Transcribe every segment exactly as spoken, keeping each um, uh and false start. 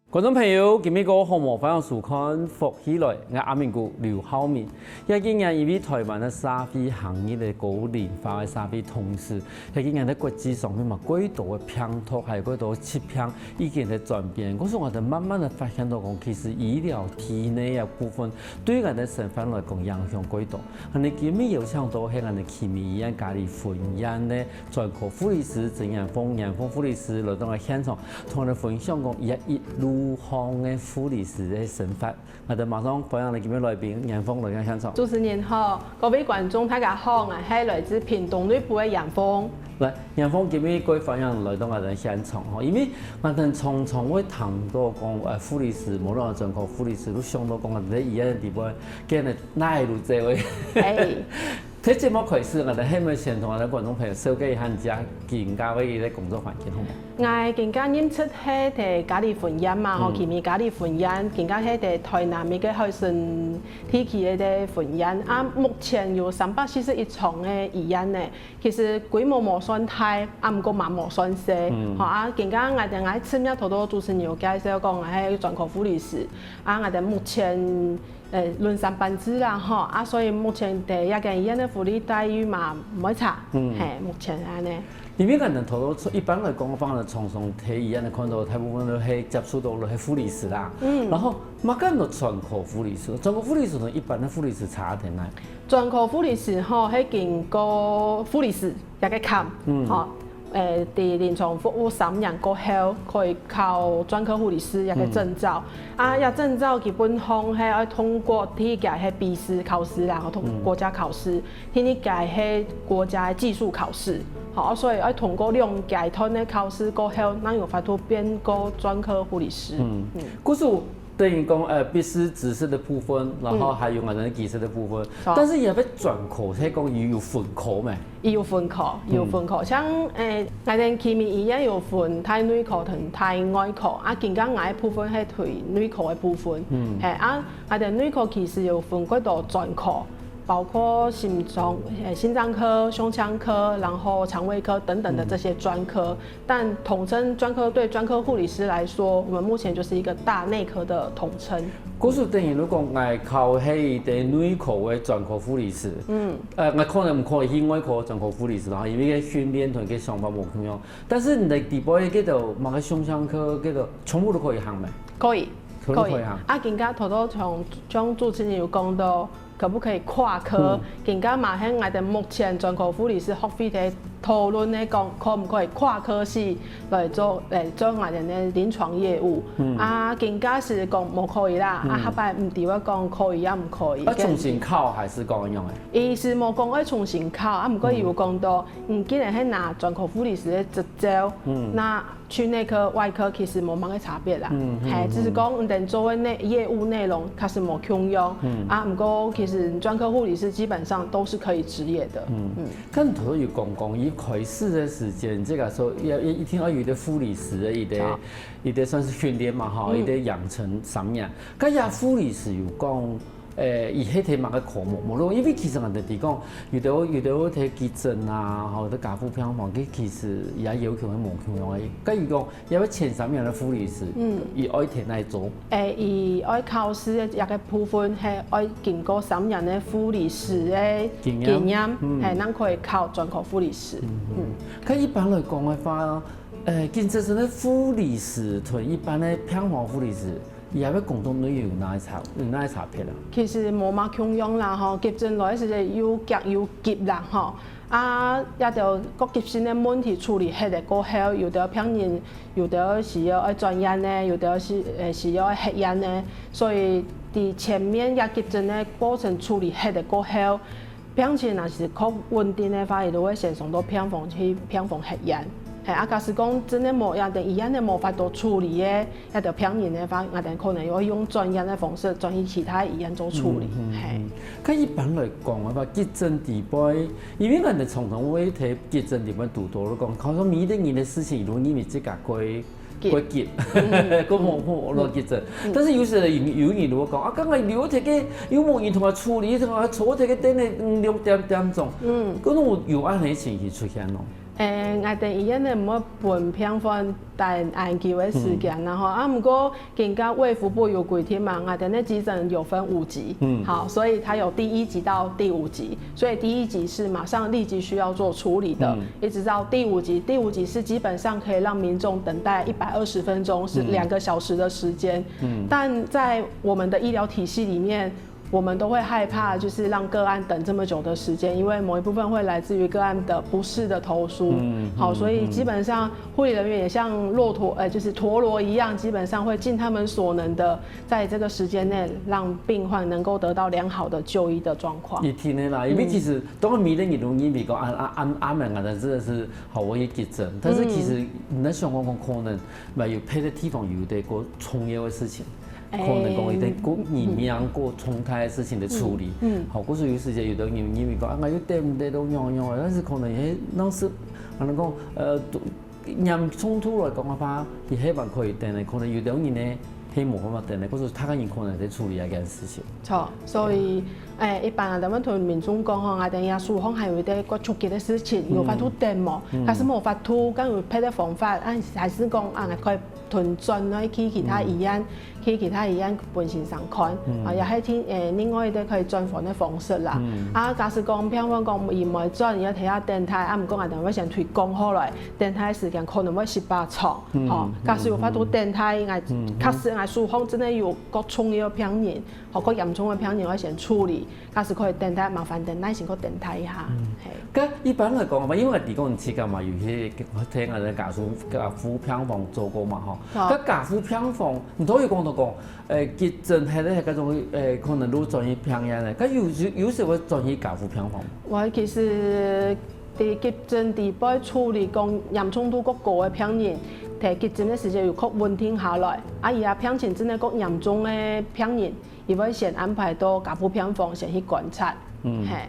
觀眾朋友，今晡日好無？歡迎收看《福氣來》，𠊎阿明哥劉浩明。這幾年因為臺灣个社會行業个高齡化个社會，同時，這幾年在國際上面嘛，過多个病毒，還有過多疾病已經在轉變。故所𠊎兜慢慢个發現到講，其實醫療體系个部分，對𠊎兜生活來講影響過多。恁呢今晡日邀請到係𠊎兜奇美醫院加利分院个專科護理師曾延鳳，延鳳護理師來到𠊎現場，同𠊎兜分享講，佢一路上个護理師个生活。𠊎兜馬上歡迎𠊎兜今晡日來賓，延鳳來到現場。主持人好，各位觀眾大家好，𠊎係來自屏東內埔个延鳳。來，延鳳今晡日過歡迎來到𠊎兜現場吼，因為𠊎兜常常會聽到講，呃，護理師，無論專科護理師，都想到講𠊎兜在醫院个地方，見个哪路走个。哎。 在節目開始，𠊎兜係毋係先同𠊎兜觀眾朋友紹介一下你自家今下个一個工作環境，好無？𠊎今下任職係在加利分院嘛，吼，嗯。奇美加利分院，今下係在臺南一個海脣地區个分院。啊，目前有三百四十一床个醫院呢，其實規模無算大，啊，毋過嘛無算細。嗯。吼，啊，今下𠊎兜𠊎尋日頭頭主持人有介紹講，𠊎係專科護理師，啊，𠊎兜目前 呃，輪三班制啦，吼，啊，所以目前在這間醫院个福利待遇嘛，毋會差，嗯。嘿，目前恁呢。因為𠊎兜頭頭一般來講，放在床上，在醫院个看到，大部分都係接觸到个係護理師啦。嗯。然後，麼个安到專科護理師？專科護理師同一般个護理師差在哪？專科護理師吼，係經過護理師這個坎，嗯。吼， 誒，在臨床服務三年過後，可以考專科護理師這個證照。嗯。啊，這證照基本上係愛通過第一個係筆試考試啦，通過國家考試，嗯。第二個係國家技術考試。好，所以愛通過兩階段个考試過後，正有法度變過專科護理師。嗯。嗯。故所 等於講，呃，筆試、直試个部分，然後還有𠊎兜个技術个部分。嗯。好。但是佢个專科，係講佢有分科無？佢有分科，嗯。有分科。像，誒，𠊎兜奇美醫院有分大內科同大外科，啊，今下𠊎个部分係對內科个部分。嗯。嘿，啊，𠊎兜內科其實有分幾多專科，包括心臟，誒，心臟科、胸腔科，然後腸胃科等等的這些專科。嗯。 但統稱專科，對專科護理師來說，我們目前就是一個大內科的統稱。故所等於如果𠊎考係一個內科个專科護理師，嗯。呃，𠊎可能毋可以去外科專科護理師啦，因為該訓練同該想法無共樣。但是你个底背該兜麼个胸腔科，該兜全部都可以行無？可以，全部可以行。可以。啊，今下頭頭像，像主持人有講到， 可不可以跨科？嗯。今下嘛係𠊎兜目前專科護理師學會在討論个講，可毋可以跨科系來做，來做𠊎兜个臨床業務。嗯。啊，今下係講無可以啦，啊，嗯。下擺毋知會講可以抑毋可以。愛重新考還係講仰仔？佢係無講愛重新考，啊，毋過佢有講到，嗯。嗯，既然係拿專科護理師个執照，嗯。那 去內科、外科其實無麼个差別啦。嗯，嗯，嘿，只是講，嗯。嗯，等做个內，業務內容確實無共樣。嗯。啊，毋過其實專科護理師基本上都是可以執業的。嗯。嗯。剛頭有講講，一開始个時間，這個時候要，一，一定愛有一個護理師个一個，好。一個算是訓練嘛，吼，嗯。一個養成三年。該這護理師有講， 誒，佢係讀麼个科目？無論，因為其實𠊎兜知講，有兜，有兜係急診啊，吼，有兜加護病房，佢其實也要求係無共樣个。假如講，也愛前三年个護理師，嗯。佢愛讀哪做？誒，佢愛考試个一個部分係愛經過三年个護理師个經驗。經驗，嗯。係，正可以考專科護理師。嗯，嗯。嗯。該一般來講个話，誒，急診室个護理師同一般个病房護理師， 佢个工作內容有哪个差，有哪个差別啊？其實無麼共樣啦吼，急診來个時節又遽又急啦吼。啊，這兜各急性个問題處理忒了過後，有兜病人，有兜需要愛轉院呢，有兜需，呃，需要愛核院呢。所以，在前面這急診个過程處理忒了過後， 病情若係較穩定个話，佢就會先送到病房去病房核院。係，啊，假使講真个無，這兜醫院个無法度處理个，這兜病人个話，𠊎兜可能要用轉院个方式轉去其他醫院做處理。嗯，嗯，係。嗯。該一般來講个話，急診底背，因為𠊎兜常常會在急診底背堵到，講，好像每一個人个事情，都因為自家過 急。過急，嗯。過無，無落急診。嗯。但是有時有，有人就會講，啊，剛剛留忒个，又無人同𠊎處理，同𠊎坐忒个等咧，嗯，兩點點鐘。嗯。該種有恁呢情形出現咯。誒，𠊎等醫院呢毋會分病患等恁久个時間啦吼，啊毋過今个衛福部有規定嘛，𠊎等个急診有分五級，嗯，好，所以它有第一级到第五级，所以第一级是马上立即需要做处理的，一直到第五级，第五级是基本上可以让民众等待一百二十分钟，是两个小时的时间，嗯，但在我们的医疗体系里面。我们都会害怕，就是让个案等这么久的时间，因为某一部分会来自于个案的不适的投诉。嗯，好，所以基本上护理人员也像骆驼，呃，就是陀螺一样，基本上会尽他们所能的，在这个时间内让病患能够得到良好的就医的状况。一定个啦，因为其实当然每个人都认为讲，啊啊啊啊，蛮难的，真的是好，我也急诊，但是其实你在想讲可能，嘛有别的地方有得个重要的事情。 可能讲一个个人命个重大个事情个处理。嗯，好，故所有时节有个人认为讲，啊，𠊎又等毋得到样样个，但是可能，嘿，当时，可能讲，呃，严重度来讲个话，佢希望可以等个，可能有个人呢，佢无办法等个，故所他个人可能在处理一件事情。错，所以，诶，一般啊，咱们同民众讲吼，啊，等一下，手上还有一个个紧急个事情，有法度等无？假使无法度，敢有别个方法，啊，还是讲啊，可以 同转来去其他医院，去其他医院分先生看，啊，也係聽，誒，另外一个可以轉換个方式啦。啊，假使講病患講佢毋愛轉，佢愛在遐等待，啊，毋過𠊎等會先推廣好來，等待个時間可能會十八長，吼，假使有法度等待，應該，假使𠊎手上真个有較重要个病人，吼，較嚴重个病人，愛先處理。 假使可以等待，麻煩等耐心个等待一下。嘿。个一般来讲嘛，因为你讲你自家嘛有去听人家家属家护病房做过嘛吼。好。个家护病房，你都有讲到讲，诶，急诊还是那种，诶，可能都转去病院个，个有有有时会转去家护病房。我其实在急诊底背处理讲严重度较高个病人，在急诊个时间有较稳定下来，啊，伊个病情真个较严重个病人， 佢會先安排到加護病房先去觀察。嗯，嘿。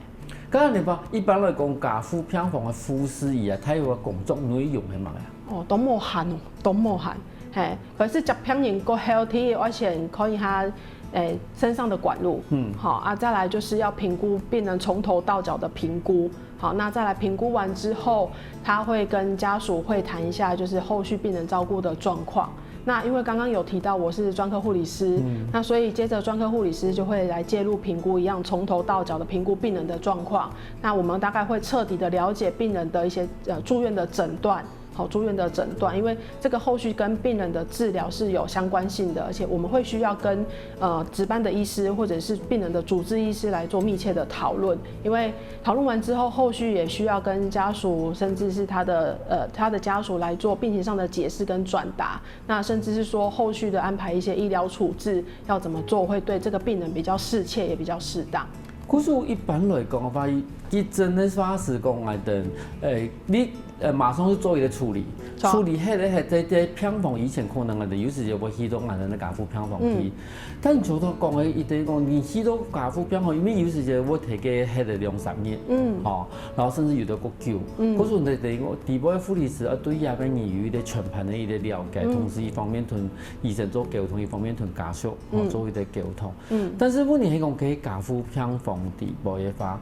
剛才你講，一般來講，加護病房个護士啊，佢个工作內容係麼个啊？哦，都無閒哦，都無閒。嘿，可是接病人過後，第一要先看一下，誒，身上的管路。嗯，好啊，再來就是要評估病人從頭到腳的評估。 好，那再來評估完之後，他會跟家屬會談一下，就是後續病人照顧的狀況。那因為剛剛有提到我是專科護理師，那所以接著專科護理師就會來介入評估，一樣從頭到腳的評估病人的狀況。那我們大概會徹底的了解病人的一些，呃，住院的診斷，好，住院的診斷，因為這個後續跟病人的治療是有相關性的，而且我們會需要跟，呃，值班的醫師或者是病人的主治醫師來做密切的討論，因為討論完之後，後續也需要跟家屬，甚至是他的，呃，他的家屬來做病情上的解釋跟轉達，那甚至是說後續的安排一些醫療處置要怎麼做，會對這個病人比較適切，也比較適當。故所一般來講个話，急診个話係講，𠊎等，呃，你，呃，馬上去做一個處理，著。處理忒个忒，在在病房以前可能𠊎等有時就會去到𠊎等个加護病房去。嗯。但就像講个，一定講你去到加護病房，因為有時就會忒个忒个兩三日，嗯。吼，然後甚至有个過久，嗯。故所你等於講，底背个護理師啊，對下面你有一個全盤个一個了解，嗯。同時一方面同醫生做溝通，一方面同家屬，吼，嗯。做一個溝通。 嗯。但是問題係講，該加護病房底背个話，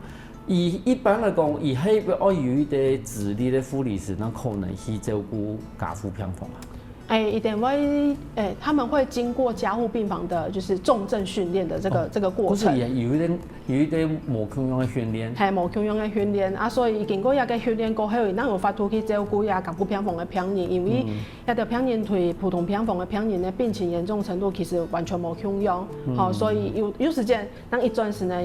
以一般來講，佢係愛有一個資歷个護理師，正可能去照顧加護病房啊。哎，一定會，哎，他們會經過加護病房的，就是重症訓練的這個，哦，這個過程。故所佢有一點，有一點無共樣个訓練。嘿，無共樣个訓練啊，所以經過這個訓練過後，佢正有法度去照顧這加護病房个病人，因為，嗯。 這兜病人對普通病房个病人个病情嚴重程度其實完全無共樣，嗯。吼，所以有，有時間，當一轉時呢，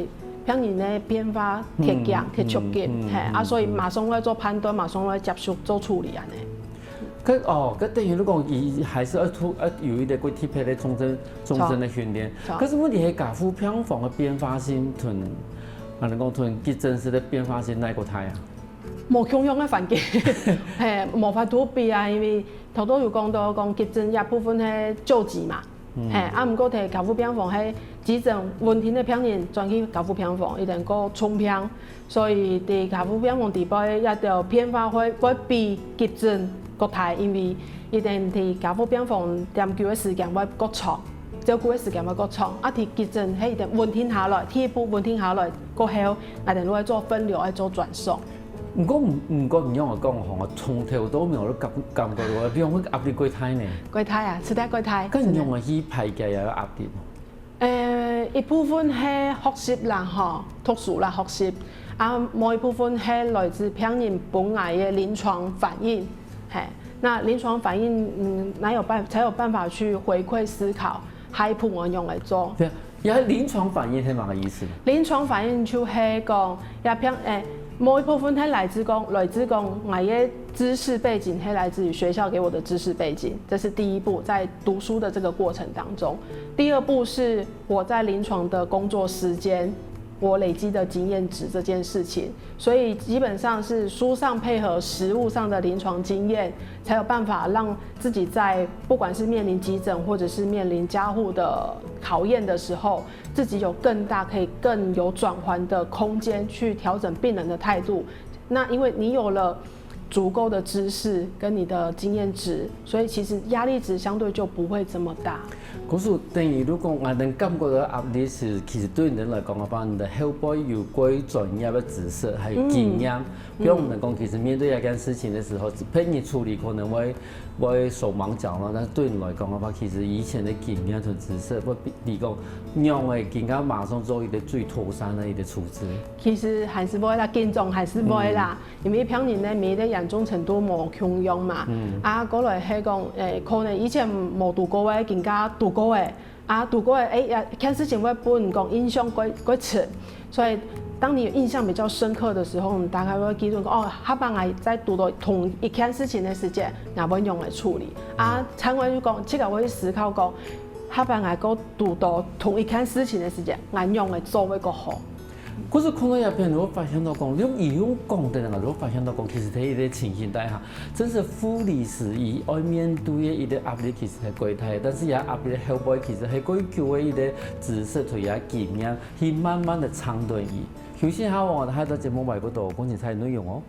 病人个變化忒強，嗯，忒急，嗯，嗯，嘿，啊，嗯，所以馬上來做判斷，馬上來接受做處理恁呢。該，哦，該等於你講，佢還係愛處，愛有一個過特別个重症，重症个訓練。著。可是問題係，加護病房个變化性同，啊，你講同急診室个變化性哪個大啊？ 無共樣个環境，嘿，無法度比啊，因為頭頭有講到講急診一部分係救急嘛，嗯。嘿，啊，毋過在加護病房係急診穩定个病人轉去加護病房，一定較重病，所以在加護病房底背，這兜變化會，會比急診較大，因為一定在加護病房踮久个時間會較長，照顧个時間會較長，啊，在急診係一定穩定下來，第一步穩定下來過後，𠊎等就愛做分流，愛做轉送。毋過毋毋過毋樣講吼，從頭到尾我都感感覺到兩個壓力過大呢。過大啊，實在過大。該你仰般去排解這個壓力？呃，一部分係學習啦吼，讀書啦學習，啊，某一部分係來自病人本來个臨床反應，嘿，那臨床反應，嗯，哪有辦才有辦法去回饋思考，下一步我仰般做？對啊，這臨床反應係麼个意思？臨床反應就係講，這病，誒，某一部分係來自講，來自講，𠊎个知識背景係來自於學校給我的知識背景，這是第一步，在讀書的這個過程當中。第二步是我在臨床的工作時間，我累積的經驗值這件事情。所以基本上是書上配合實務上的臨床經驗，才有辦法讓自己在不管是面臨急診或者是面臨加護的考驗的時候，自己有更大可以更有轉圜的空間去調整病人的態度。那因為你有了足夠的知識跟你的經驗值，所以其實壓力值相對就不會這麼大。故所等於如果𠊎兜感覺到壓力時，其實對你來講个話，你的後背有過專業的知識還有經驗。比如我們講，其實面對一件事情的時候，別人處理可能會會手忙腳亂，但是對你來講个話，其實以前的經驗同知識會比你講，仰會更加馬上做一個最妥善的一個處置。其實還是會啦，緊張還是會啦，因為病人呢，每一個嚴重程度無共樣嘛。啊，過來係講，誒，可能以前無堵過个，更加堵過个，啊，堵過个，誒，也，件事情會分你講印象過過深，所以當你有印象比較深刻的時候，你大概會記住講，哦，下擺𠊎再堵到同一件事情的時節，𠊎會仰般處理。啊，另外就講，這個會思考講，下擺𠊎過堵到同一件事情的時節，𠊎仰般做會較好。可是看到這片，你會發現到講，你用講的人啊，你會發現到講，其實在一個情形底下，真是護理師佢愛面對的一個壓力其實係過大，但是這壓力後背其實係過久的一個知識同這經驗，去慢慢的撐斷佢。休息下，𠊎兜下一個節目會有更多關於這個內容哦。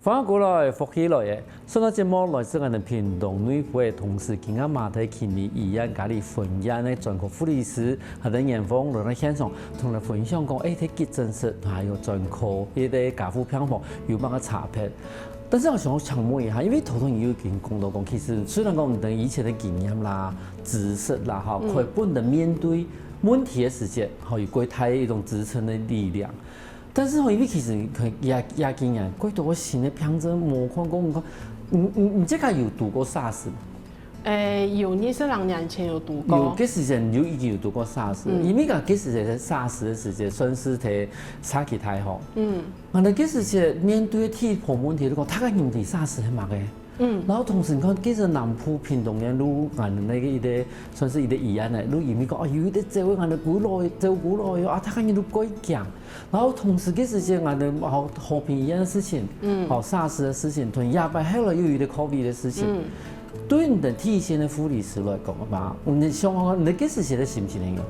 歡迎過來，福氣來了！上段節目來自𠊎兜屏東內埔个同時，今下嘛在勤力醫院加護分院个專科護理師，還有嚴峰來到現場，同𠊎兜分享講，誒，在急診室還有專科一個加護病房有麼个差別。但是𠊎想要請問一下，因為頭頭你有已經講到講，其實雖然講你兜以前的經驗啦、知識啦，哈，可以分你兜面對問題的時節，哈，有過大一種支撐的力量。 但是吼，因為其實佢也也經驗，過多个新个病症無看過，你看，你你你這個有堵過SARS無？誒，有，二十零年前有堵過。有，該時節有已經有堵過SARS，因為講該時節个SARS个時節算是在早期大吼。嗯。啊，該時節面對第一波問題，你講大家認為SARS係麼个？ 嗯。然後同時你看，其實南部屏東縣路，𠊎兜該個一個算是一個醫院呢，路因為講，哦，有一個照顧𠊎兜古老个，照顧老个，啊，大家人都過驚。然後同時該時節𠊎兜，哦，和平醫院个事情，嗯，哦，SARS个事情，同下擺後來又有一個COVID个事情。嗯。對你兜第一線个護理師來講个話，你想看看，你該時節个心情係仰般？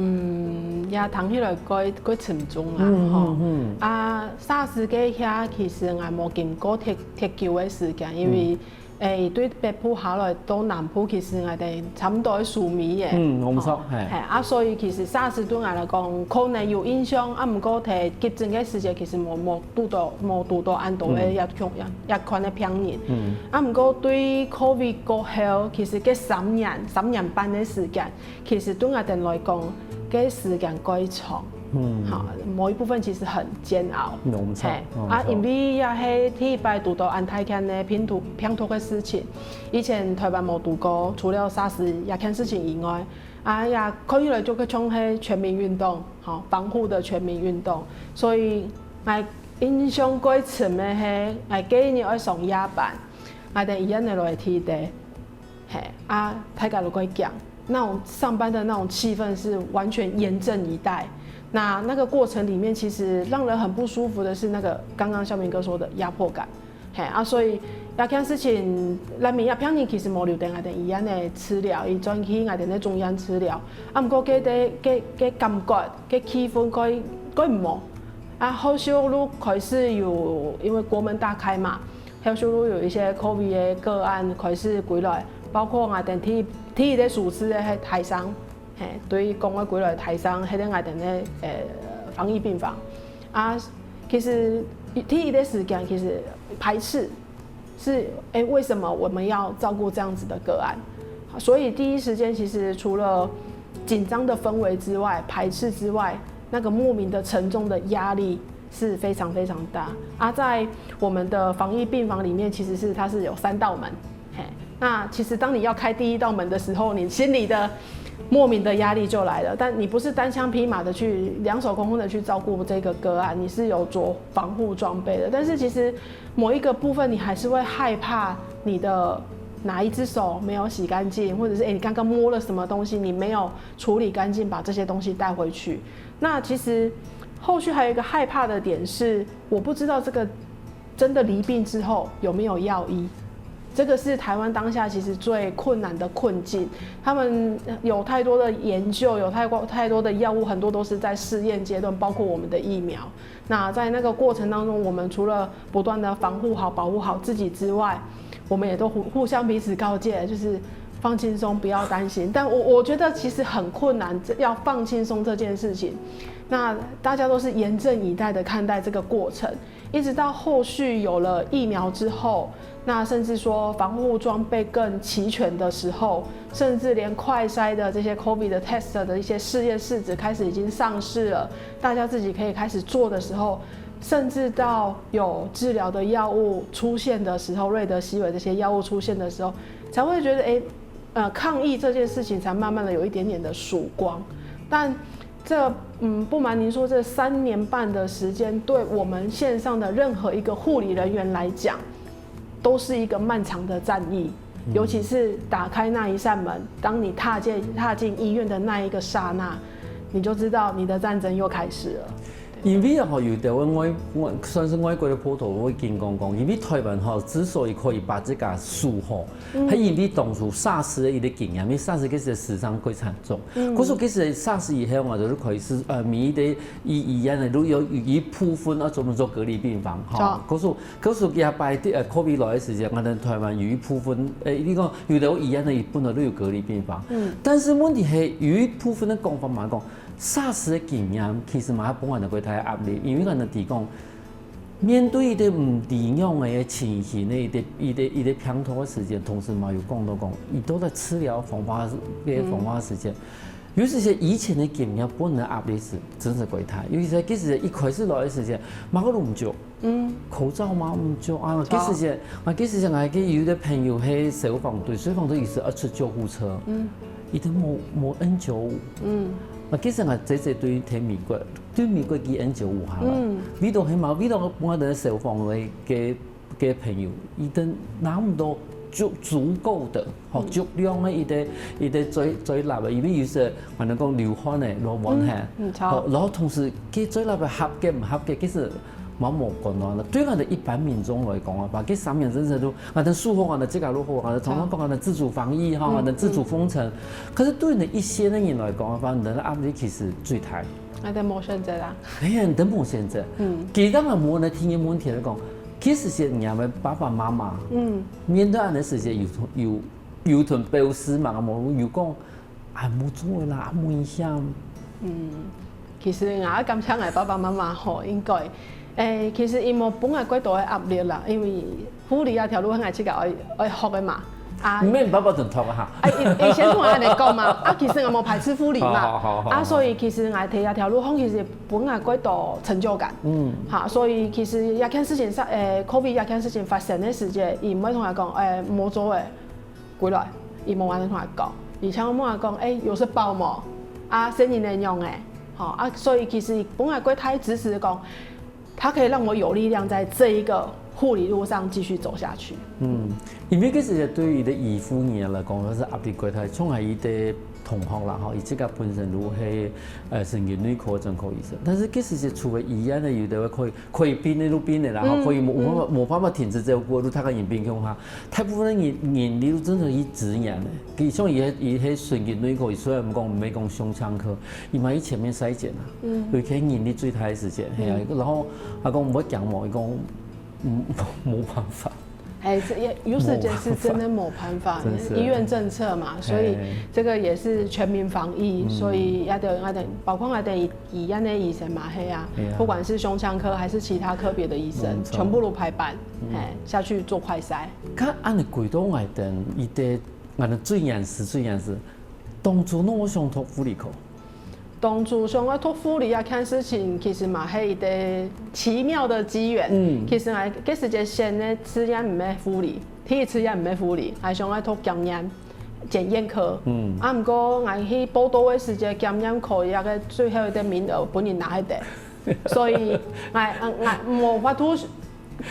嗯，也聽起來蓋蓋沉重啦，嗯，吼。嗯，嗯。啊，SARS个下，其實𠊎無經過忒忒久个時間，因為，嗯，誒，對北部下來到南部，其實𠊎兜差毋多愛收尾个。嗯，無錯，吼，嘿。嘿，啊，所以其實SARS對𠊎來講，可能有印象，啊，毋過在急診个時節，其實無無堵到無堵到恁多个，嗯，這種這這款个病人。嗯。啊，毋過對COVID過後，其實該三年三年半个時間， 其實對𠊎兜來講，該時間蓋長，嗯，哈，某一部分其實很煎熬。無錯，嘿，無錯。啊，因為也係第一擺堵到恁大件个病毒病毒个事情，以前台灣無堵過，除了SARS這件事情以外，啊，也看起來就較像係全民運動，吼，防護的全民運動。所以，𠊎印象蓋深个係，𠊎該日愛上夜班，𠊎兜醫院个樓梯底， 嘿，啊，大家都會驚，那種上班的那種氣氛是完全嚴陣以待。那那個過程裡面，其實讓人很不舒服的是那個剛剛孝明哥說的壓迫感。嘿，啊，所以這件事情，難民這病人其實無留在𠊎兜醫院个治療，佢轉去𠊎兜个中央治療。啊，毋過該个、該、該感覺、該氣氛該、該無。啊，後續就開始有，因為國門打開嘛，後續就有一些COVID个個案開始歸來，包括𠊎兜第一、第一个收治个係台商，嘿，對國外歸來台商，係在𠊎兜个，呃，防疫病房。啊，其實第一个時間其實排斥，是，欸，為什麼我們要照顧這樣子的個案？所以第一時間其實除了緊張的氛圍之外，排斥之外，那個莫名的沉重的壓力是非常非常大。啊，在我們的防疫病房裡面，其實是它是有三道門。嘿，那其實當你要開第一道門的時候，你心裡的莫名的壓力就來了。但你不是單槍匹馬的去，兩手空空的去照顧這個個案，你是有著防護裝備的。但是其實某一個部分，你還是會害怕你的哪一隻手沒有洗乾淨，或者是，欸，你剛剛摸了什麼東西，你沒有處理乾淨，把這些東西帶回去。那其實後續還有一個害怕的點是，我不知道這個真的離病之後有沒有藥醫。這個是台灣當下其實最困難的困境。他們有太多的研究，有太過、太多的藥物，很多都是在試驗階段，包括我們的疫苗。那在那個過程當中，我們除了不斷地防護好、保護好自己之外，我們也都互、互相彼此告誡，就是放輕鬆，不要擔心。但我、我覺得其實很困難，要放輕鬆這件事情。那大家都是嚴陣以待地看待這個過程。 一直到後續有了疫苗之後，那甚至說防護裝備更齊全的時候，甚至連快篩的這些COVID的test的一些試驗試紙開始已經上市了，大家自己可以開始做的時候，甚至到有治療的藥物出現的時候，瑞德西韦這些藥物出現的時候，才會覺得，欸，呃，抗疫這件事情才慢慢地有一點點的曙光。但這，嗯，不瞞您說，這三年半的時間，對我們線上的任何一個護理人員來講，都是一個漫長的戰役。尤其是打開那一扇門，當你踏進、踏進醫院的那一個剎那，你就知道你的戰爭又開始了。 因為吼，有兜个外、外、算是外國个報導，會緊講講，因為台灣吼，之所以可以把這個守好，係因為當初SARS个一個經驗，因為SARS个時候死傷過慘重。故所其實SARS以後嘛，就係可以係，呃，每一個醫、醫院个都有、有一部分啊，專門做隔離病房，吼。故所、故所這擺个，呃，COVID來个時間，𠊎兜台灣有一部分，呃，你講有兜醫院个本來都有隔離病房，但是問題係有一部分个講法嘛講， SARS个經驗其實嘛係分𠊎兜過大个壓力，因為𠊎兜知講，面對一個毋知仰个情形个一個、一個、一個病毒个時間，同時嘛有講到講，佢到底治療方法、个方法个時間，尤其係以前个經驗分人壓力係真係過大，尤其係其實一開始來个時間，嘛个攏毋著。 嗯，口罩嘛，毋著啊。該時節，啊，該時節𠊎个有一個朋友係消防隊，消防隊有時愛出救護車，嗯，佢兜無、無N九五。嗯，啊，該時𠊎姊姊對、在美國，對美國寄N九五下來，為著係嘛，為著𠊎兜消防隊个、个朋友，佢兜拿毋到足、足夠个，吼，足量个一個、一個嘴、嘴落个，因為有時𠊎兜講流汗个，流汗个，嗯，著。吼，然後同時，該嘴落个合格毋合格，其實 嘛無管啊。對𠊎兜一般民眾來講啊，把這三年真正都，𠊎兜守好𠊎兜自家就好，𠊎兜常常講𠊎兜自主防疫吼，𠊎兜自主封城。可是對於一線个人來講个話，你兜个壓力其實最大。𠊎兜無選擇啦。哎呀，你兜無選擇。嗯，其實當然無人來聽个問題來講，其實係你兜个爸爸媽媽，嗯，面對恁樣个時節有、有、有同表示嘛，無有講， 啊，無做啦，啊，無影響。嗯，其實𠊎愛感謝𠊎爸爸媽媽吼，應該，欸，其實佢無分𠊎過多个壓力啦，因為護理這條路係𠊎自家愛、愛學个嘛。啊，毋免爸爸同讀啊哈。啊，佢、佢先同𠊎恁樣講嘛，啊，其實𠊎無排斥護理嘛，好好好好啊，所以其實𠊎在這條路項其實分𠊎過多成就感。嗯，哈，所以其實這件事情上，欸，COVID這件事情發生个時節，佢毋會同𠊎講，欸，無做个。 歸來，佢無恁樣同𠊎講，而且問𠊎講，欸，有食飽無？啊，生理恁樣欸，吼，啊，所以其實分𠊎過大支持講，它可以讓我有力量在這一個護理路上繼續走下去。嗯，因為其實對於个醫護人員來講，佢係壓力過大，像係佢个同學啦，吼，佢自家本身都係呃神經內科、專科醫生，但是其實係除了醫院个有个可以可以病个都病个啦，吼，可以無無無辦法停止照顧，都大家人病共下，大部分人人力都真的去支援个。佢像佢係佢係神經內科，佢雖然講毋係講胸腔科，佢嘛去前面篩檢啊，尤其人力最大个時間，係啊，然後佢講毋會驚無，佢講嗯無辦法。哎，這也有時間是真的沒辦法，真是醫院政策嘛，所以這個也是全民防疫，所以要得要得，包括要得醫院的醫生嘛，嘿啊，不管是胸腔科還是其他科別的醫生，全部都排班，哎，下去做快篩。看恁樣歸到𠊎等，一个𠊎等最嚴實最嚴實，當初哪會想讀護理科？ 當初想愛讀護理啊，看事情其實嘛係一個奇妙的機緣。嗯，其實𠊎該時節選个志願毋係護理，第一志願毋係護理，𠊎想愛讀檢驗檢驗科。嗯，啊毋過𠊎去報到个時節，檢驗科一個最後一個名額分人拿忒，所以𠊎𠊎無法度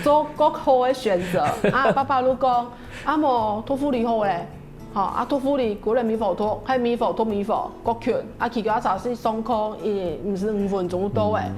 做較好个選擇。啊爸爸就講，啊無讀護理好咧，吼，啊讀護理，古人美否讀，還美否讀美否，較近，啊騎腳踏車去上課，也毋使五分鐘就到欸。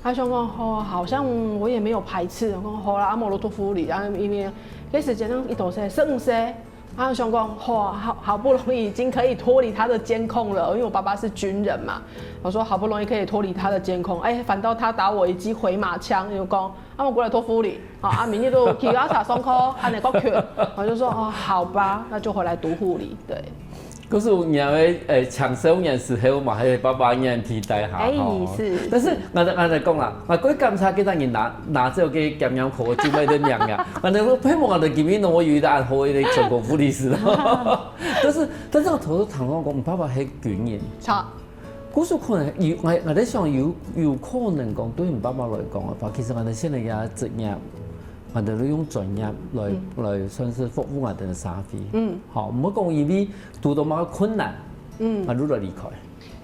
啊想講，吼，好像我也沒有排斥，我講好啦，啊無就讀護理，啊因為該時節呢，一頭是十五歲，啊想講，吼，好好不容易已經可以脫離他的監控了，因為我爸爸是軍人嘛，我說好不容易可以脫離他的監控，哎，反倒他打我一記回馬槍，就講， 啊，𠊎過來讀護理，吼，啊，明日就騎腳踏車上課，恁樣較近，我就說哦，好吧，那就回來讀護理，對。可是有人个誒青少年時候嘛，還有爸爸人替代下，哎，吼。是。但是𠊎來𠊎來講啦，𠊎過感謝幾多人拿拿走个檢驗科，就買个名額。𠊎來希望𠊎來今日呢，我有一個恁好个全國護理師。但是但是𠊎頭先聽講，你爸爸係軍人，好，故所可能有，𠊎𠊎在想有有可能講，對你爸爸來講个話，其實𠊎等現在个職業，𠊎等都用專業來、來算是服務𠊎等个社會。嗯，好，毋好講因為堵到麼个困難，嗯，啊，就來離開，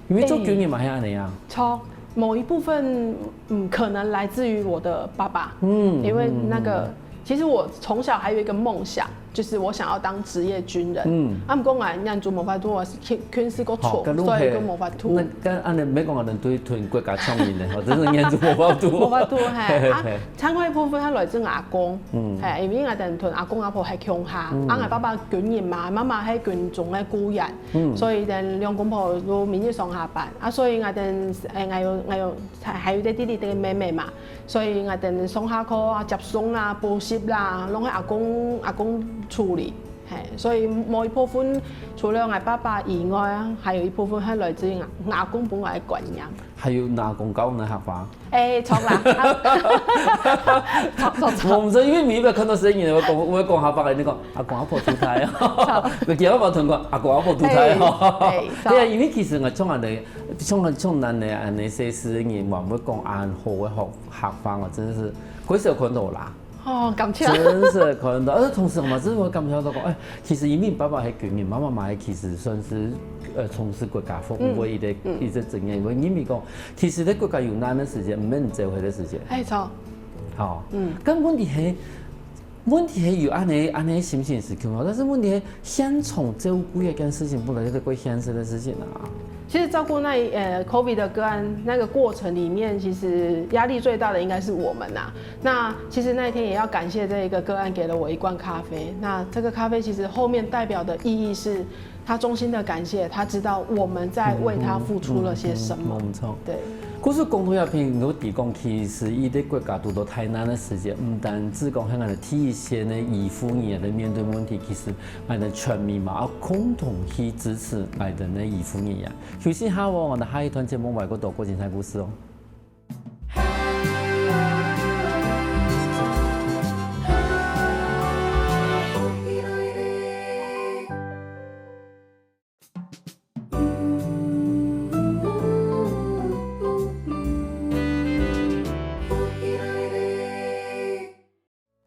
因為做軍人嘛係恁樣啊。錯，某一部分嗯可能來自於我的爸爸，嗯，因為那個其實我從小還有一個夢想，就是我想要當職業軍人。嗯，啊，毋過𠊎念書無法度，我係軍事國中，所以就無法度。那跟恁樣沒講，恁樣對同國家創業呢，吼，真是念書無法度。無法度，嘿，啊，另外一部分佢來自阿公，嗯，嘿，因為𠊎等同阿公阿婆係共下，啊，𠊎爸爸軍人嘛，媽媽係軍中个僱員，嗯，所以等兩公婆都每日上下班，啊，所以𠊎等，誒，𠊎有𠊎有還還有一個弟弟一個妹妹嘛。 所以𠊎等上下課啊、接送啦、補習啦，攏係阿公阿公處理。嘿，所以某一部分除了𠊎爸爸以外啊，還有一部分還來自於𠊎阿公分𠊎个觀念。還有拿公教你客話？誒，錯啦，錯錯錯。我毋知，因為每一擺看到細人仔會講會講客話，你講阿公阿婆渡大啊，佢叫阿婆同講阿公阿婆渡大啊。對啊，因為其實𠊎從來 像像恁樣恁樣細細个人，還會講恁好个客客話哦，真的是，過少看到啦。哦，感謝。真是看到，而且同時嘛，真的會感覺到講，哎，其實因為爸爸係軍人，媽媽嘛係其實算是呃從事國家服務个一個一個職業，因為認為講，其實在國家有難个時節，毋免走回个時節。哎，著。好，嗯，但問題係。 問題係有恁樣恁樣心情係共樣，但是問題係現場照顧這件事情本來就是過現實个事情啊。其實照顧那一呃COVID的個案那個過程裡面，其實壓力最大的應該是我們吶。那其實那一天也要感謝這一個個案給了我一罐咖啡。那這個咖啡其實後面代表的意義是，他衷心的感謝，他知道我們在為他付出了些什麼。嗯，嗯，嗯，嗯，沒錯。對。故所講到這片，𠊎知講，其實一個國家堵到大難个時節，毋單止講係𠊎等第一線个醫護人員來面對問題，其實𠊎等全民嘛，要共同去支持𠊎等个醫護人員。休息下哦，𠊎等下一段節目還有更多過精彩故事哦。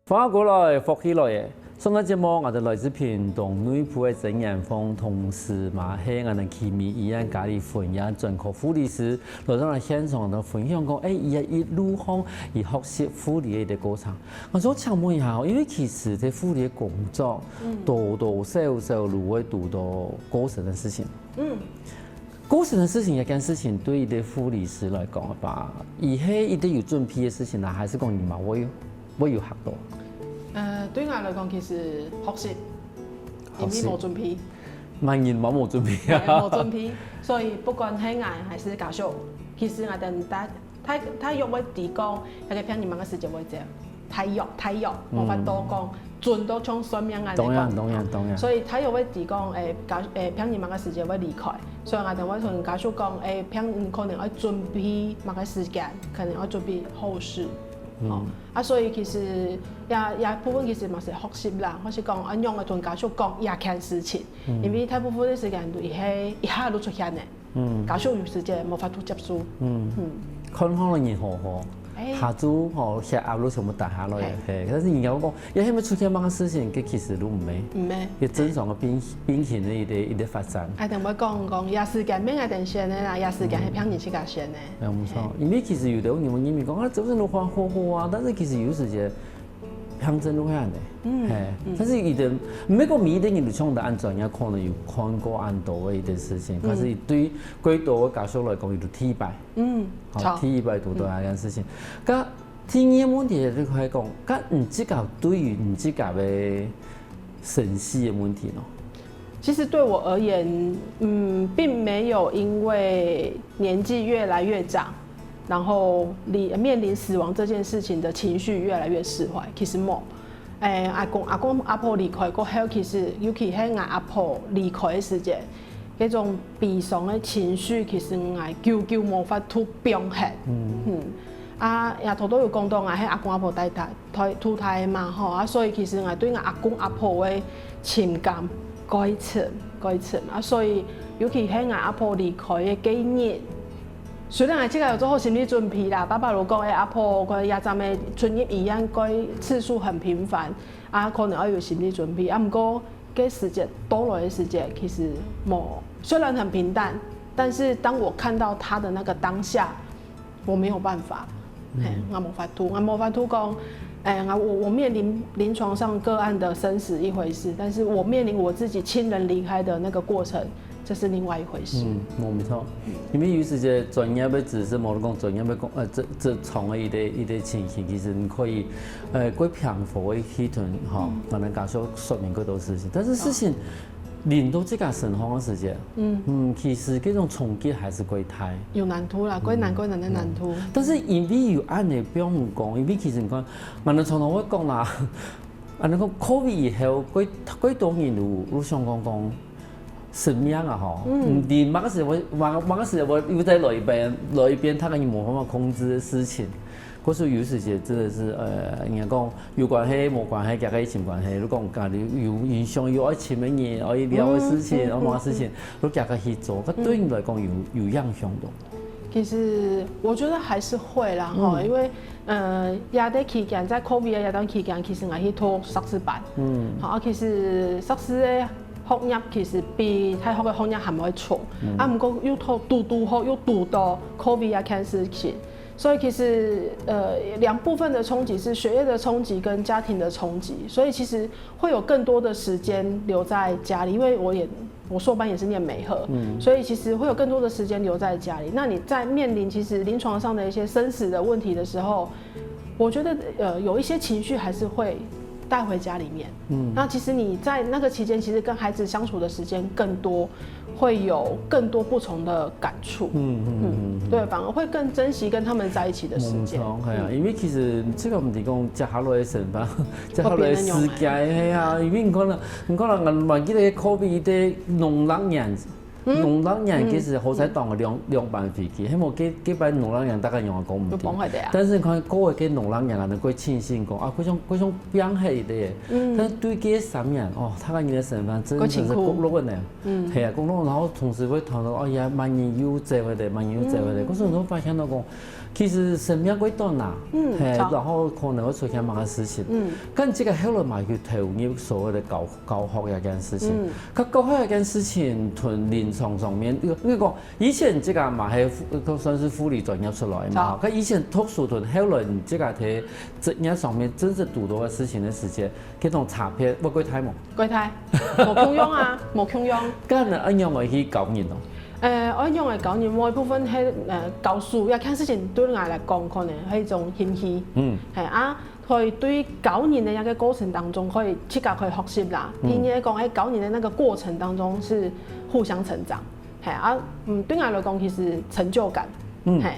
歡迎過來，福氣來了！上个節目，𠊎兜來自屏東內埔个曾延鳳，同時嘛係𠊎兜奇美醫院家裡分院專科護理師，來到𠊎兜現場同𠊎兜分享講，欸，佢个一路項佢學習護理个一個過程。𠊎想請問一下哦，因為其實在護理个工作，多多少少都會堵到過身个事情。嗯。過身个事情，這件事情對一個護理師來講吧，佢係一定有準備个事情啦，還係講佢嘛會，會有嚇到？呃，對𠊎來講，其實學習，因為無準備，滿人嘛無準備啊。無準備，所以不管係𠊎還係家屬，其實𠊎兜大大大約會知講，該個病人麼个時節會走，大約大約，無法度講準到像算命恁樣講。當然，當然，當然。所以大約會知講，欸，家欸病人麼个時節會離開，所以𠊎兜會同家屬講，欸，病人可能愛準備麼个時間，可能愛準備後事。哦，啊，所以其實也也部分其實嘛係學習啦，或是講愛仰般同家屬講這件事情，因為大部分个時間都係一下就出現个。 家屬有時節無法度接受。看好了你好好，下晝吼血壓都全部打下來，係，但是人家講，也還沒出現麼个事情，這其實都毋係，毋係，也正常个病病情个一個一個發展。啊，等會講講，這時間毋係𠊎兜選个啦，這時間係病人自家選个。沒有錯，因為其實有的人會認為講啊，這種的話好好啊，但是其實有時節 病症都會恁樣，係，但是佢兜，毋係講每一個人都像佢恁樣，也可能有看過恁多个一個事情，但是對過多个家屬來講，佢都第一擺，嗯，好，第一擺堵到這件事情。該第二個問題就係講，該你自家對於你自家个生死个問題呢？ 其實對我而言，嗯，並沒有因為年紀越來越長，然後離面臨死亡這件事情的情緒越來越釋懷。其實無，欸，阿公阿公阿婆離開過後，其實尤其係𠊎阿婆離開个時節，該種悲傷个情緒，其實𠊎久久無法度放下。嗯，啊，也頭頭有講到，𠊎係阿公阿婆帶大 大，渡大个嘛吼，啊，所以其實𠊎對𠊎阿公阿婆个情感蓋深蓋深啊，所以尤其係𠊎阿婆離開个該日，雖然𠊎自家有做好心理準備啦，爸爸就講，欸，阿婆佢這陣仔出入醫院个次數很頻繁，啊，可能愛有心理準備，啊，毋過該時節到來个時節，其實無，雖然很平淡，但是當我看到他的那個當下， 我沒有辦法，嘿，𠊎無法度，𠊎無法度講，欸，𠊎我我面臨臨床上個案的生死一回事，但是我面臨我自己親人離開的那個過程，這是另外一回事。嗯，無毋著，因為有時節專業个知識，無論講專業个講，呃，這這種个一個一個情形，其實你可以，呃，過平和个去同吼，同人家說說明過多事情，但是事情 臨到自家身上个時節，嗯，其實這種衝擊還係過大。有難度啦，過難過難个難度。但是因為有恁樣个病講，因為其實你看，𠊎兜常常會講啦，恁樣講COVID以後，過過多人有有想講講生命啊吼，嗯，你麼个時會麼麼个時會又再來一遍，來一遍，他跟你無辦法控制个事情。 可是有時節真的是，呃，人家講有關係無關係，加个一千關係，你講家裡有影響，有愛親个人，愛聊个事情，愛麼个事情，你加个去做，該對你來講有有影響無？其實我覺得還是會啦，吼，因為呃，這段期間，在COVID个這段期間，其實𠊎去讀碩士班，嗯，好，啊，其實碩士个學業其實比大學个學業還會重，啊，毋過又讀讀讀好，又讀到COVID啊，cancer期， 所以其實呃兩部分的衝擊是學業的衝擊跟家庭的衝擊，所以其實會有更多的時間留在家裡，因為我也我碩班也是念美和，所以其實會有更多的時間留在家裡。那你在面臨其實臨床上的一些生死的問題的時候，我覺得呃有一些情緒還是會帶回家裡面。嗯，那其實你在那個期間，其實跟孩子相處的時間更多， 會有更多不同的感觸。嗯嗯嗯，對，反而會更珍惜跟他們在一起的時間。無毋著，係啊，因為其實這個毋係講接下來个生活，接下來个世界，係啊，因為你看啦，你看啦，𠊎還記得COVID个農曆年，農曆年其實好彩擋兩兩班飛機，係無該該班農曆年大概仰會講毋定。就崩壞个啊。但是你看過个該農曆年啊，你會慶幸講啊，非常非常平和个。但是對該三年哦，大家人个身份真的是過辛苦。過落个呢。係啊，過落，然後同時會談到，哎呀，萬年又走回來，萬年又走回來。可是你會發現到講，其實生命過短啊，係，然後可能會出現麼个事情。但這个後來嘛，就投入所謂的教教學這件事情。該教學這件事情同臨床上面，因為講以前這个嘛係都算是護理專業出來嘛，該以前讀書同後來你這个在職業上面真正堵到个事情个時間，這種差別會過大無？過大，無共樣啊，無共樣。該恁樣愛仰會去教人哦？呃，愛仰會教人，某一部分係呃教書，這件事情對𠊎來講，可能係一種興趣。嗯，係啊。 所以對教人个一个過程當中，可以自家可以學習啦。第二講，在教人的那個過程當中是互相成長。係啊，嗯，對𠊎來講，其實成就感，係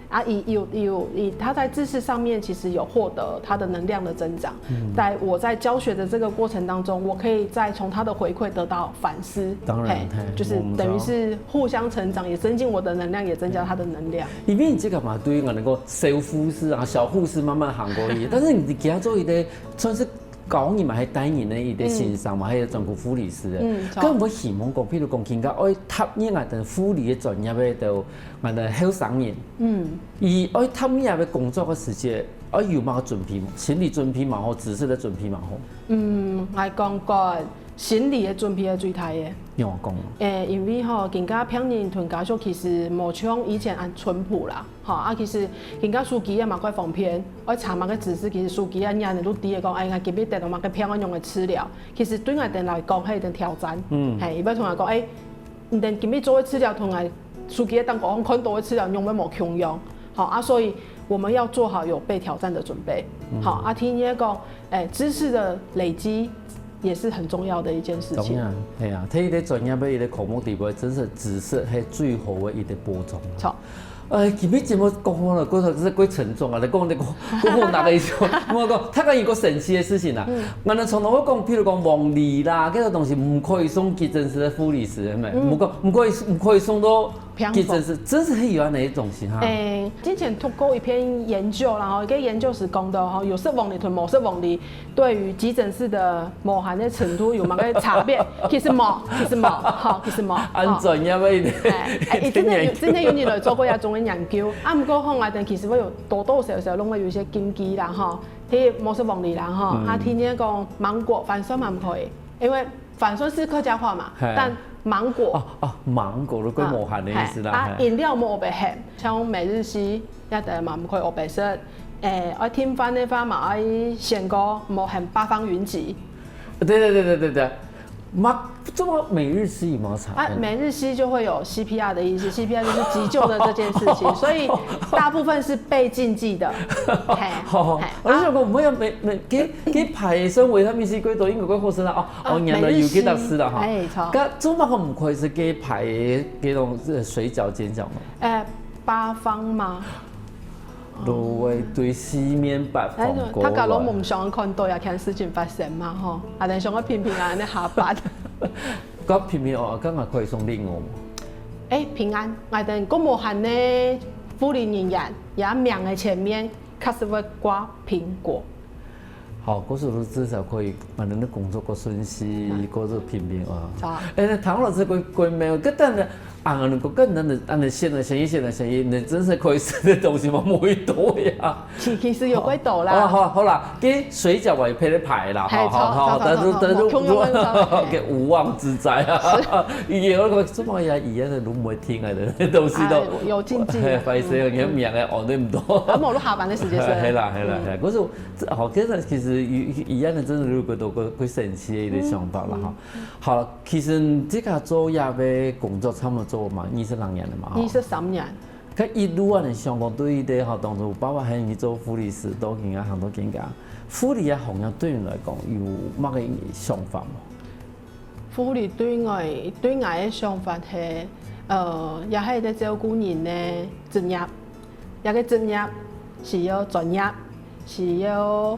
啊，有有有，他在知識上面其實有獲得他的能量的增長，在我在教學的這個過程當中，我可以再從他的回饋得到反思，當然，係，就是等於是互相成長，也增進我的能量，也增加他的能量。因為這个嘛，對於𠊎來講， 小護士啊，小護士慢慢行過去。但是你今做一个算是教人嘛，還帶人的一个先生嘛，還有專科護理師的。嗯，該𠊎希望講，譬如講，今个愛踏入𠊎等護理个專業个，都𠊎等後生人，嗯，佢愛踏入个工作个時節，愛有麼个準備無？心理準備嘛好，知識个準備嘛好。嗯，𠊎講過，心理个準備係最大个。仰講？誒，因為吼，今个病人同家屬其實無像以前恁淳樸啦。 吼，啊，其實今个手機也嘛蓋方便，愛查麼个知識，其實手機啊，人都知个講，哎，𠊎今日得到麼个病，愛仰般治療。其實對𠊎等來講，係一種挑戰。嗯，係，佢會同𠊎講，哎，你等今日做个治療同𠊎手機个當中看到个治療，仰會無共樣？吼，啊，所以我們要做好有被挑戰的準備。好，啊，第二講，哎，知識的累積也是很重要的一件事情。當然，係啊，在一个專業个一个科目底背，真是知識係最好个一个補充。好。 哎，今日節目講好了，過頭真係過沉重啊！你講你講，過好拿个意思，我講，他講一个神奇的事情啊。嗯，𠊎等從頭會講，譬如講黃梨啦，這个東西毋可以送急診室个護理師，係咪？嗯，毋可，毋可以，毋可以送到病房，急診室，真是有恁樣个東西哈。哎，之前讀過一篇研究，然後一个研究是講到吼，有食黃梨同無食黃梨， 對於急診室的無閒个程度有麼个差別？其實無，其實無，吼，其實無。恁專業个一个，哎，哎，真的有，真的有人來做過這種个研究。啊，毋過吼，𠊎等其實會有多多少少攏會有一些禁忌啦，吼。第一，無食黃梨啦，吼。嗯，啊，第二講芒果、番薯嘛毋可以，因為番薯是客家話嘛，嘿，但芒果，哦哦，芒果就過無閒个意思啦，啊，嘿，啊，飲料莫烏白喊，像美日烯，也得嘛毋可以烏白食。 誒，愛訂飯个話嘛，愛選個無喊八方雲集。對對對對對對，嘛，這麼每日吃有沒有差？啊，每日吸就會有 C P R 的意思，C P R 就是急救的這件事情，所以大部分是被禁忌的。嘿，好，好，嘿，我就想講，毋會啊，每每該該排生維他命C過多，應該過好食啦。哦，哦，原來有該搭食啦哈。哎，著。該做麼个毋可以食該排个該種呃水餃煎餃嘛？呃，八方嗎？ 都會對四面八方過來。哎，大家攏毋想看到這件事情發生嘛，吼，啊，但想要平平安安个下班。該平平哦，剛剛可以送禮物。哎，平安，𠊎等公務員个護理人員，也名个前面，確實會掛蘋果。 好，故所至少可以把恁个工作過順序，過做平平啊。好。哎，那唐老師過過沒有？跟等的啊，恁个跟等的，恁个現在生意，現在生意，你真是可以吃的東西嘛，不會多呀。其其實有幾多啦。哦，好，好啦，該水餃我也配了排啦，嘿，好好好，著著著著，但是但是著，無共樣个，OK，無妄之災啊。也有个什麼呀，一樣的都不會聽啊的東西都，哎，有禁忌啊。嘿，歹勢，你看名哎，哦，對不對？啊，無就下班个時間是。嘿啦嘿啦嘿啦，可是 這，好，其實其實一一樣个，真的有幾多个幾神奇个一個想法啦哈。好，其實這個做這個工作差不多做嘛，二十零年了嘛，哈。二十三年。該一路啊，你想講對於這哈當中，包括還有你做護理師，到今啊，很多更加，護理啊行業對你來講有麼个想法無？ 護理對𠊎對𠊎个想法係，呃，也係一個照顧人个職業，這個職業需要專業，需要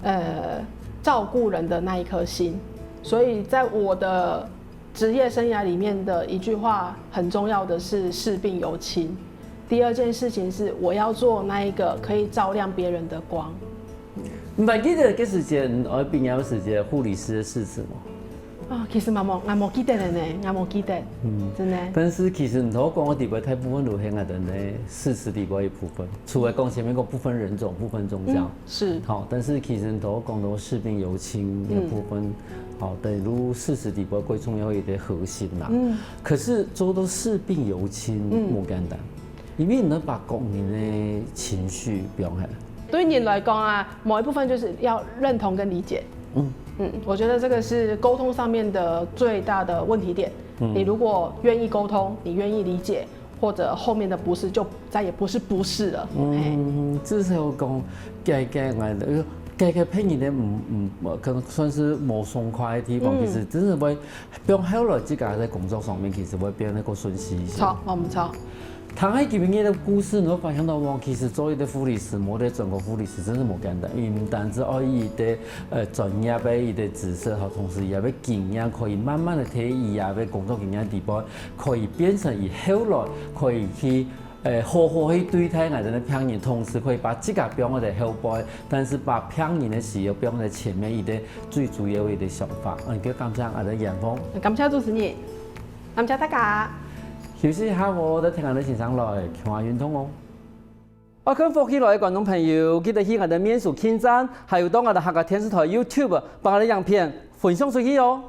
呃照顧人的那一顆心，所以在我的職業生涯裡面的一句話很重要的是"視病猶親"。第二件事情是，我要做那一個可以照亮別人的光。你還記得該時節，你愛畢業時節護理師个誓詞無？啊，其實嘛無，𠊎無記得了呢，𠊎無記得，嗯，真的。但是其實你頭講个裡背，大部分都係𠊎兜个誓詞裡背一部分，除了講前面講不分人種、不分宗教，是，好，但是其實你頭講到視病猶親个部分，好，等於誓詞裡背最重要一個核心啦。嗯，可是做到視病猶親，嗯，無簡單，因為你要把工人个情緒表現。對人來講啊，某一部分就是要認同跟理解。嗯，我覺得這個是溝通上面的最大的問題點。你如果願意溝通，你願意理解，或者後面的不是就再也不是不是了。嗯，至少講，該該𠊎，該該別人个，嗯嗯，可能算是無爽快个地方，其實真的會放後來自家在工作上面，其實會變得較順序一些。著，無毋著。 聽下今日个故事，你會發現到，哇，其實做一個護理師，無得專科護理師，真係無簡單。因為毋單止愛一個呃專業个一個知識，吼，同時也愛經驗，可以慢慢个提佢个工作經驗底背，可以變成佢後來可以去呃好好去對待𠊎兜个病人，同時可以把自家放在後背，但是把病人个需要放在前面，一個最主要个一個想法。嗯，就感謝𠊎兜个艷紅，感謝主持人。 感謝大家。休息一下哦，再聽𠊎兜先生來，共下運動哦。愛看福氣來个觀眾朋友，記得去𠊎兜面書網站，還有到𠊎兜客家電視台YouTube，幫𠊎兜影片分享出去哦。